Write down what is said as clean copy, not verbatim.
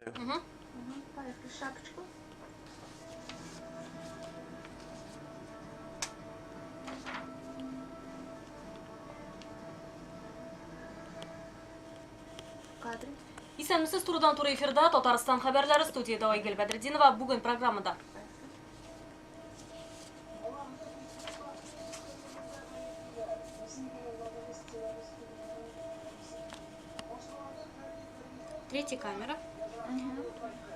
Угу. Поехали, шапочку. Кадры. Исәнмесез, турыдан туры эфирда Татарстан хәбәрләре, студиядә Айгөл Бәдретдинова. Бүген программада. Третья камера. Угу.